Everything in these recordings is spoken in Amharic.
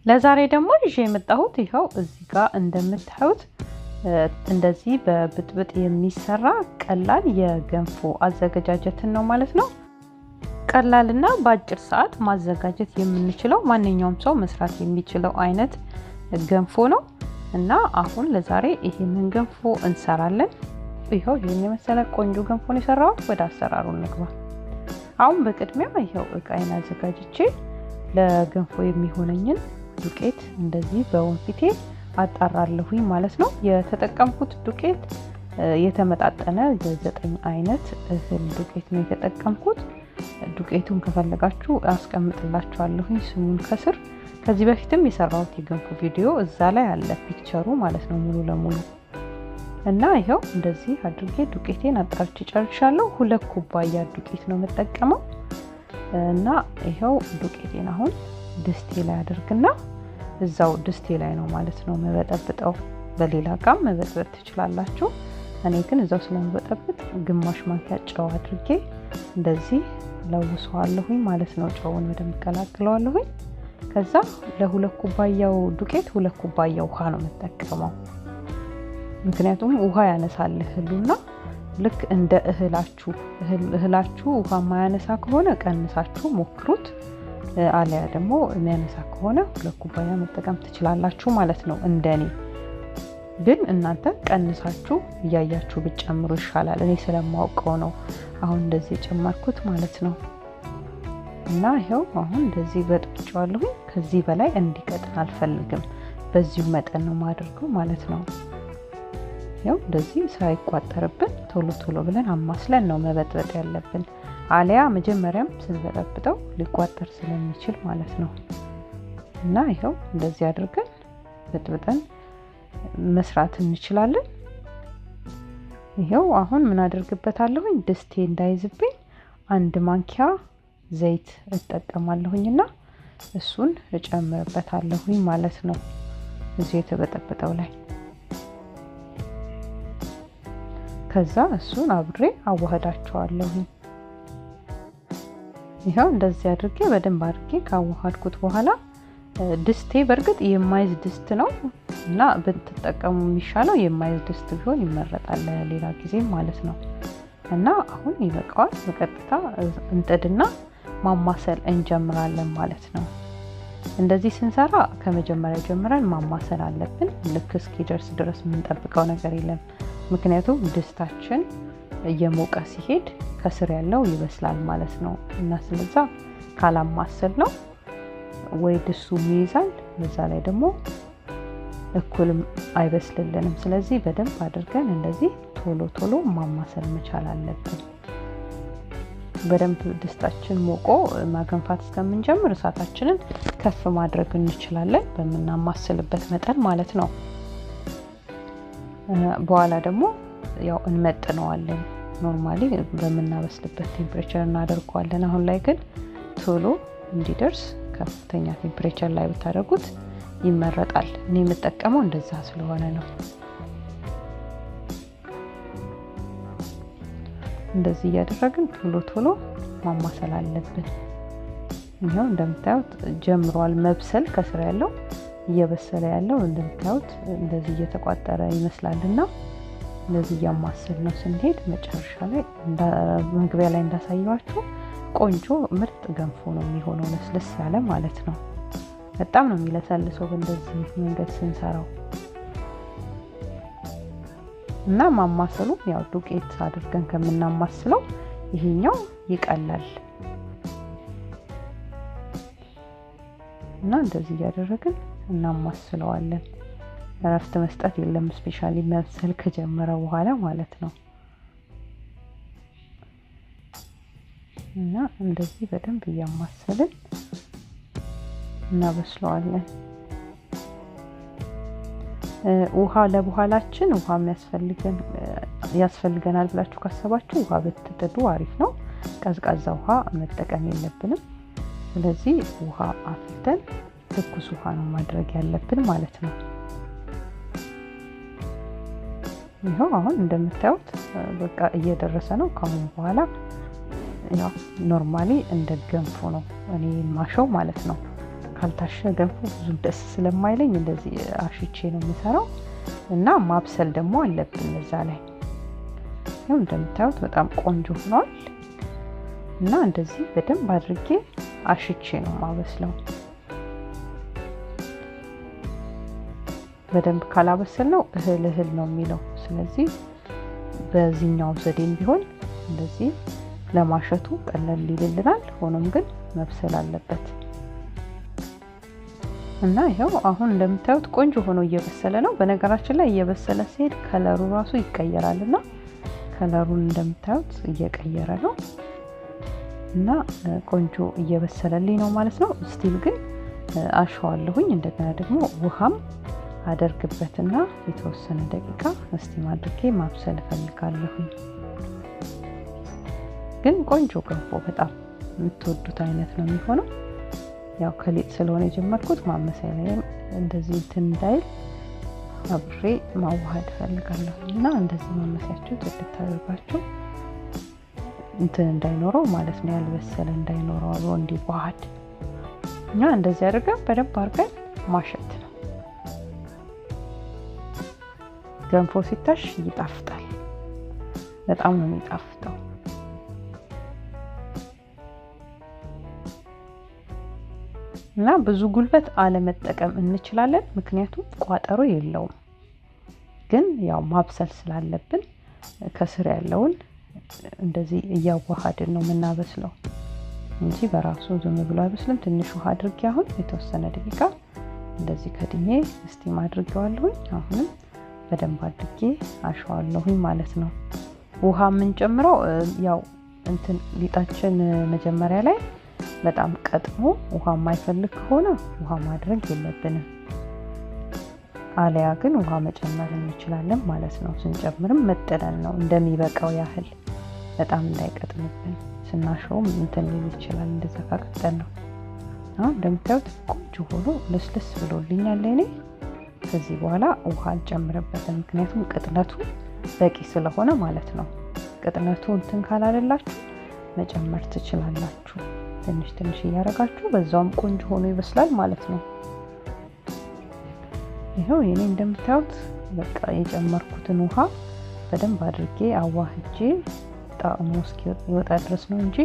ለዛሬ ደግሞ ይዤ የመጣሁት ይኸው እዚህ ጋር እንደምታዩት እንደዚህ በብጥብጥ የሚሰራ ቀላል የገንፎ አዘገጃጀትን ነው ማለት ነው። ቀላልና በአጭር ሰዓት ማዘጋጀት የምንችለው ማንኛውም ሰው መስራት የሚችለው አይነት ገንፎ ነው እና አሁን ለዛሬ ይሄንን ገንፎ እንሰራለን። ይኸው ይሄን የመሰለ ቆንጆ ገንፎ ነው የሰራሁት። ወደ አሰራሩ እንግባ። አሁን በቅድሚያ ይኸው እቃዬን አዘጋጅቼ ለገንፎ የሚሆነኝን ዱቄት እንደዚህ በወንፊቴ አጣራለሁኝ ማለት ነው። የተጠቀምኩት ዱቄት የተመጣጠነ የ9 አይነት እህል ዱቄት ነው የተጠቀምኩት። ዱቄቱን ከፈለጋችሁ አስቀምጥላችኋለሁኝ ስሙን ከስር። ከዚህ በፊትም የሰራሁት የገንፎ ቪዲዮ እዛ ላይ አለ picture ኡ ማለት ነው ሙሉ ለሙሉ። እና ይኸው እንደዚህ አድርጌ ዱቄቴን አጣርቼ ጨርሻለሁ። 2 ኩባያ ዱቄት ነው የምጠቀመው። እና ይኸው ዱቄቴን አሁን ድስቴ ላይ አድርግና እዛው ድስቴ ላይ ነው ማለት ነው መበጠብጠው። በሌላ እቃም መበጥበጥ ትችላላችሁ። እኔ ግን እዛው ስለምበጠብጥ ግማሽ ማንኪያ ጨው አድርጌ እንደዚህ ለውሰዋለሁኝ ማለት ነው። ጨውን በደንብ ቀላቅለዋለሁኝ። ከዛ ለ2 ኩባያው ዱቄት 2 ኩባያ ውሃ ነው የምጠቀመው። ምክንያቱም ውሃ ያነሳል እህሉና ልክ እንደ እህላችሁ ውሃ ማያነሳ ከሆነ ቀንሳችሁ ሞክሩት። አለያ ደግሞ የሚያነሳ ከሆነ 2 ኩባያ መጠቀም ትችላላችሁ ማለት ነው። እንደኔ ግን እናንተ ቀንሳችሁ እያያችሁ ብትጨምሩ ይሻላል። እኔ ስለማውቀው ነው አሁን እንደዚህ የጨመርኩት ማለት ነው። እና ይኸው አሁን እንደዚህ በጥብጬዋለሁኝ። ከዚህ በላይ እንዲቀጥን አልፈልግም። በዚሁ መጠን ነው የማደርገው ማለት ነው። ያው እንደዚህ ሳይቋጠርብን ቶሎ ቶሎ ብለን አማስለን ነው መበጥበጥ ያለብን። አለያ መጀመሪያም ስንበጠብጠው ሊቋጠር ስለሚችል ማለት ነው። እና ይኸው እንደዚህ አድርገን በጥብጠን መስራት እንችላለን። ይኸው አሁን ምን አደርግበታለሁኝ? ድስቴ እንዳይዝብኝ 1 ማንኪያ ዘይት እጠቀማለሁኝና እሱን እጨምርበታለሁኝ ማለት ነው እዚህ የተበጠበጠው ላይ። ከዛ እሱን አብሬ አዋህዳቸዋለሁኝ። ይኸው እንደዚህ አድርጌ በደንብ አድርጌ ካዋሃድኩት በኋላ ድስቴ በእርግጥ የማይዝ ድስት ነው እና ብትጠቀሙ የሚሻለው የማይዝ ድስት ቢሆን ይመረጣል ለሌላ ጊዜ ማለት ነው። እና አሁን ይበቃዋል። በቀጥታ እንጥድና ማማሰል እንጀምራለን ማለት ነው። እንደዚህ ስንሰራ ከመጀመሪያው ጀምረን ማማሰል አለብን። ልክ እስኪደርስ ድረስ የምንጠብቀው ነገር የለም። ምክንያቱም ድስታችን እየሞቀ ሲሄድ ከስር ያለው ይበስላል ማለት ነው። እና ስለዛ ካላማሰል ነው ወይ ድስቱ ይይዛል፣ በዛ ላይ ደግሞ እኩልም አይበስልልንም። ስለዚህ በደንብ አድርገን እንደዚህ ቶሎ ቶሎ ማማሰል መቻል አለብን። በደንብ ድስታችን ሞቆ ማገንፋት እስከምንጀምር እሳታችንን ከፍ ማድረግ እንችላለን፣ በምናማስልበት መጠን ማለት ነው። በኋላ ደግሞ ያው እንመጥነዋለን። normally በምናበስልበት temperature እናደርገዋለን። አሁን ላይ ግን ቶሎ እንዲደርስ ከፍተኛ temperature ላይ ብታደርጉት ይመረጣል። እኔ የምጠቀመው እንደዛ ስለሆነ ነው። እንደዚህ እያደረግን ቶሎ ቶሎ ማማሰል አለብን። ይኸው እንደምታዩት ጀምሯል መብሰል። ከስር ያለው እየበሰለ ያለው እንደምታዩት እንደዚህ እየተቋጠረ ይመስላልና እንደዚህ እያማሰል ነው ስንሄድ መጨረሻ ላይ መግቢያ ላይ እንዳሳየኋችሁ ቆንጆ ምርጥ ገንፎ ነው የሚሆነው፣ ለስለስ ያለ ማለት ነው። በጣም ነው የሚለሰልሰው በእንደዚህ መንገድ ስንሰራው። እና ማማሰሉ ያው ዱቄት አድርገን ከምናማስለው ይሄኛው ይቀላል። እና እንደዚህ እያደረግን እናማስለዋለን። እረፍት መስጠት የለም፣ specially መብሰል ከጀመረ በኋላ ማለት ነው። እና እንደዚህ በደንብ እያማሰልን እናበስለዋለን። ውሃ ለበኋላችን ውሃ ያስፈልገናል ብላችሁ ካሰባችሁ ውሃ ብትጥዱ አሪፍ ነው። ቀዝቃዛ ውሃ መጠቀም የለብንም። ስለዚህ ውሃ አፍልተን ትኩስ ውሃ ነው ማድረግ ያለብን ማለት ነው። ይኸው አሁን እንደምታዩት በቃ እየደረሰ ነው። ካሁን በኋላ ያው normally እንደ ገንፎ ነው እኔ ማሸው ማለት ነው። ካልታሸ ገንፎ ብዙ ደስ ስለማይለኝ እንደዚህ አሽቼ ነው የምሰራው። እና ማብሰል ደግሞ አለብን እዛ ላይ። ያው እንደምታዩት በጣም ቆንጆ ሆኗል። እና እንደዚህ በደንብ አድርጌ አሽቼ ነው ማበስለው። በደንብ ካላበሰልነው እህል እህል ነው የሚለው። ስለዚህ በዚህኛው ዘዴም ቢሆን እንደዚህ ለማሸቱ ቀለል ይልልናል። ሆኖም ግን መብሰል አለበት። እና ይኸው አሁን እንደምታዩት ቆንጆ ሆኖ እየበሰለ ነው። በነገራችን ላይ እየበሰለ ሲሄድ ከለሩ ራሱ ይቀየራልና ከለሩን እንደምታዩት እየቀየረ ነው። እና ቆንጆ እየበሰለልኝ ነው ማለት ነው። still ግን አሸዋለሁኝ። እንደገና ደግሞ ውሃም አደርግበትና የተወሰነ ደቂቃ steam አድርጌ ማብሰል እፈልጋለሁኝ። ግን ቆንጆ ገንፎ በጣም የምትወዱት አይነት ነው የሚሆነው። ያው ከሊጥ ስለሆነ የጀመርኩት ማመሳያ ላይ እንደዚህ እንትን እንዳይል አብሬ ማዋሃድ እፈልጋለሁ። እና እንደዚህ ማመሳያችሁ ጥድት አድርጋችሁ እንትን እንዳይኖረው ማለት ነው፣ ያልበሰለ እንዳይኖረው አብሮ እንዲዋሃድ እና እንደዚህ አድርገን በደንብ አድርገን ማሸት ነው። ገንፎ ሲታሽ ይጣፍጣል፣ በጣም ነው የሚጣፍጠው። እና ብዙ ጉልበት አለመጠቀም እንችላለን፣ ምክንያቱም ቋጠሮ የለውም። ግን ያው ማብሰል ስላለብን ከስር ያለውን እንደዚህ እያዋሃድን ነው የምናበስለው እንጂ በራሱ ዝም ብሎ አይበስልም። ትንሽ ውሃ አድርጌ አሁን የተወሰነ ደቂቃ እንደዚህ ከድኜ steam አድርጌዋለሁኝ። አሁንም በደንብ አድርጌ አሸዋለሁኝ ማለት ነው። ውሃ የምንጨምረው ያው እንትን ሊጣችን መጀመሪያ ላይ በጣም ቀጥሞ ውሃ የማይፈልግ ከሆነ ውሃ ማድረግ የለብንም። አለያ ግን ውሃ መጨመር እንችላለን ማለት ነው። ስንጨምርም መጥነን ነው እንደሚበቃው ያህል፣ በጣም እንዳይቀጥንብን። ስናሸውም እንትን ሊል ይችላል እንደዛ ካቀጠን ነው። አሁን እንደምታዩት ቆንጆ ሆኖ ልስልስ ብሎልኛል። እኔ ከዚህ በኋላ ውሃ አልጨምርበትም፣ ምክንያቱም ቅጥነቱ በቂ ስለሆነ ማለት ነው። ቅጥነቱ እንትን ካላለላችሁ መጨመር ትችላላችሁ። ትንሽ ትንሽ እያደረጋችሁ በዛውም ቆንጆ ሆኖ ይበስላል ማለት ነው። ይኸው የኔ እንደምታዩት በቃ የጨመርኩትን ውሃ በደንብ አድርጌ አዋህጄ ጣዕሙ እስኪወጣ ድረስ ነው እንጂ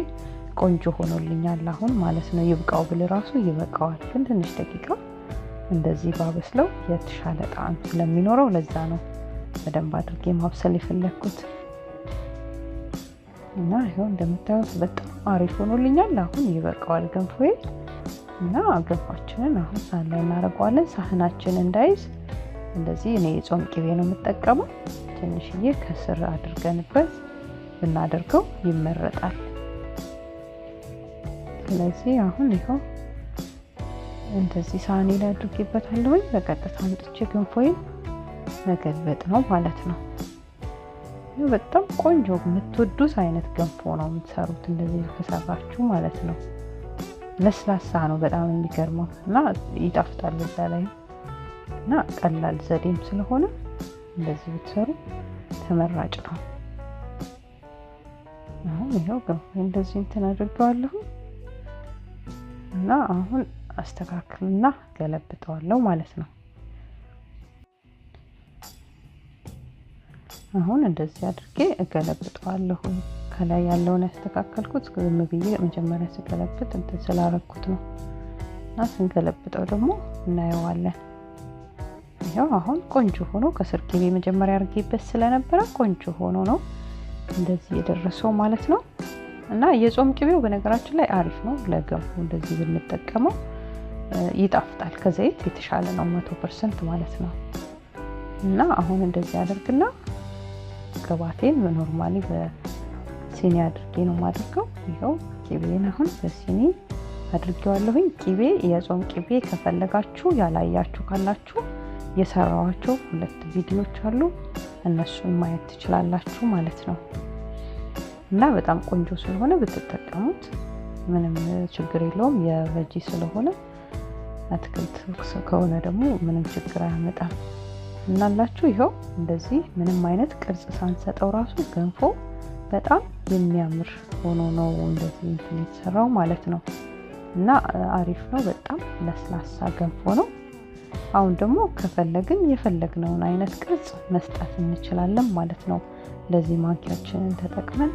ቆንጆ ሆኖልኛል አሁን ማለት ነው። ይብቃው ብል ራሱ ይበቃዋል፣ ግን ትንሽ ደቂቃ እንደዚህ ባበስለው የተሻለ ጣዕም ስለሚኖረው ለዛ ነው በደንብ አድርጌ ማብሰል የፈለግኩት። እና ይኸው እንደምታዩት በጣም አሪፍ ሆኖልኛል። አሁን ይበቃዋል ገንፎዬ። እና ገንፏችንን አሁን ሳህን ላይ እናደርገዋለን። ሳህናችን እንዳይዝ እንደዚህ እኔ የጾም ቅቤ ነው የምጠቀመው። ትንሽዬ ከስር አድርገንበት ብናደርገው ይመረጣል። ስለዚህ አሁን ይኸው እንደዚህ ሳህኔ ላይ አድርጌበታለሁኝ። በቀጥታ አምጥቼ ገንፎዬን መገልበጥ ነው ማለት ነው። በጣም ቆንጆ የምትወዱት አይነት ገንፎ ነው የምትሰሩት እንደዚህ ከሰራችሁ ማለት ነው። ለስላሳ ነው በጣም የሚገርመው እና ይጣፍጣል በዛ ላይ እና ቀላል ዘዴም ስለሆነ እንደዚህ ብትሰሩ ተመራጭ ነው። አሁን ይኸው ገንፎ እንደዚህ እንትን አድርገዋለሁ እና አሁን አስተካክልና ገለብጠዋለሁ ማለት ነው። አሁን እንደዚህ አድርጌ እገለብጠዋለሁ። ከላይ ያለውን ያስተካከልኩት ዝም ብዬ መጀመሪያ ስገለብጥ እንትን ስላረኩት ነው እና ስንገለብጠው ደግሞ እናየዋለን። ይኸው አሁን ቆንጆ ሆኖ ከስር ቅቤ መጀመሪያ አድርጌበት ስለነበረ ቆንጆ ሆኖ ነው እንደዚህ የደረሰው ማለት ነው። እና የጾም ቅቤው በነገራችን ላይ አሪፍ ነው ለገንፎ እንደዚህ ብንጠቀመው ይጣፍጣል። ከዘይት የተሻለ ነው 100% ማለት ነው። እና አሁን እንደዚህ አደርግና ቅባቴን normally በሲኒ አድርጌ ነው የማደርገው። ይኸው ቅቤን አሁን በሲኒ አድርጌዋለሁኝ። ቅቤ የጾም ቅቤ ከፈለጋችሁ ያላያችሁ ካላችሁ የሰራኋቸው 2 ቪዲዮዎች አሉ፣ እነሱን ማየት ትችላላችሁ ማለት ነው። እና በጣም ቆንጆ ስለሆነ ብትጠቀሙት ምንም ችግር የለውም። የቨጂ ስለሆነ አትክልት ከሆነ ደግሞ ምንም ችግር አያመጣም። እናላችሁ ይኸው እንደዚህ ምንም አይነት ቅርጽ ሳንሰጠው ራሱ ገንፎ በጣም የሚያምር ሆኖ ነው እንደዚህ እንትን የተሰራው ማለት ነው። እና አሪፍ ነው። በጣም ለስላሳ ገንፎ ነው። አሁን ደግሞ ከፈለግን የፈለግነውን አይነት ቅርጽ መስጠት እንችላለን ማለት ነው። ለዚህ ማንኪያችንን ተጠቅመን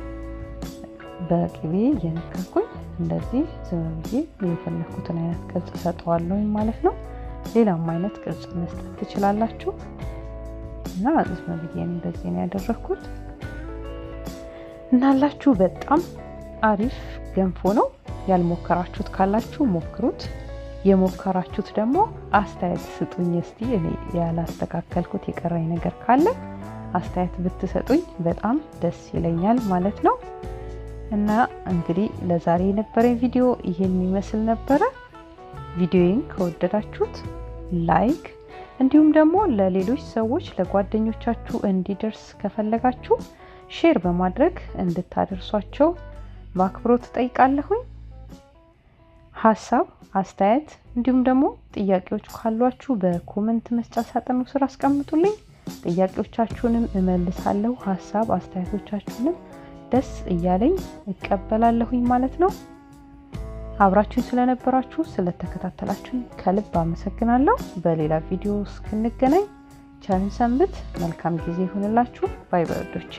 በቅቤ እየነከርኩኝ እንደዚህ ዝም ብዬ የፈለግኩትን አይነት ቅርጽ ሰጠዋለሁኝ ማለት ነው። ሌላም አይነት ቅርጽ መስጠት ትችላላችሁ እና ዝም ብዬ እንደዚህ ነው ያደረኩት እናላችሁ። በጣም አሪፍ ገንፎ ነው። ያልሞከራችሁት ካላችሁ ሞክሩት። የሞከራችሁት ደግሞ አስተያየት ስጡኝ። እስቲ እኔ ያላስተካከልኩት የቀረኝ ነገር ካለ አስተያየት ብትሰጡኝ በጣም ደስ ይለኛል ማለት ነው። እና እንግዲህ ለዛሬ የነበረኝ ቪዲዮ ይሄን ይመስል ነበረ። ቪዲዮዬን ከወደዳችሁት like፣ እንዲሁም ደግሞ ለሌሎች ሰዎች ለጓደኞቻችሁ እንዲደርስ ከፈለጋችሁ share በማድረግ እንድታደርሷቸው በአክብሮት እጠይቃለሁኝ። ሀሳብ፣ አስተያየት እንዲሁም ደግሞ ጥያቄዎች ካሏችሁ በ comment መስጫ ሳጥኑ ስር አስቀምጡልኝ። ጥያቄዎቻችሁንም እመልሳለሁ። ሀሳብ አስተያየቶቻችሁንም ደስ እያለኝ እቀበላለሁኝ ማለት ነው። አብራችሁኝ ስለነበራችሁ ስለተከታተላችሁኝ ከልብ አመሰግናለሁ። በሌላ ቪዲዮ እስክንገናኝ ቸርን ሰንብት። መልካም ጊዜ ይሁንላችሁ። Bye bye ወዶቼ።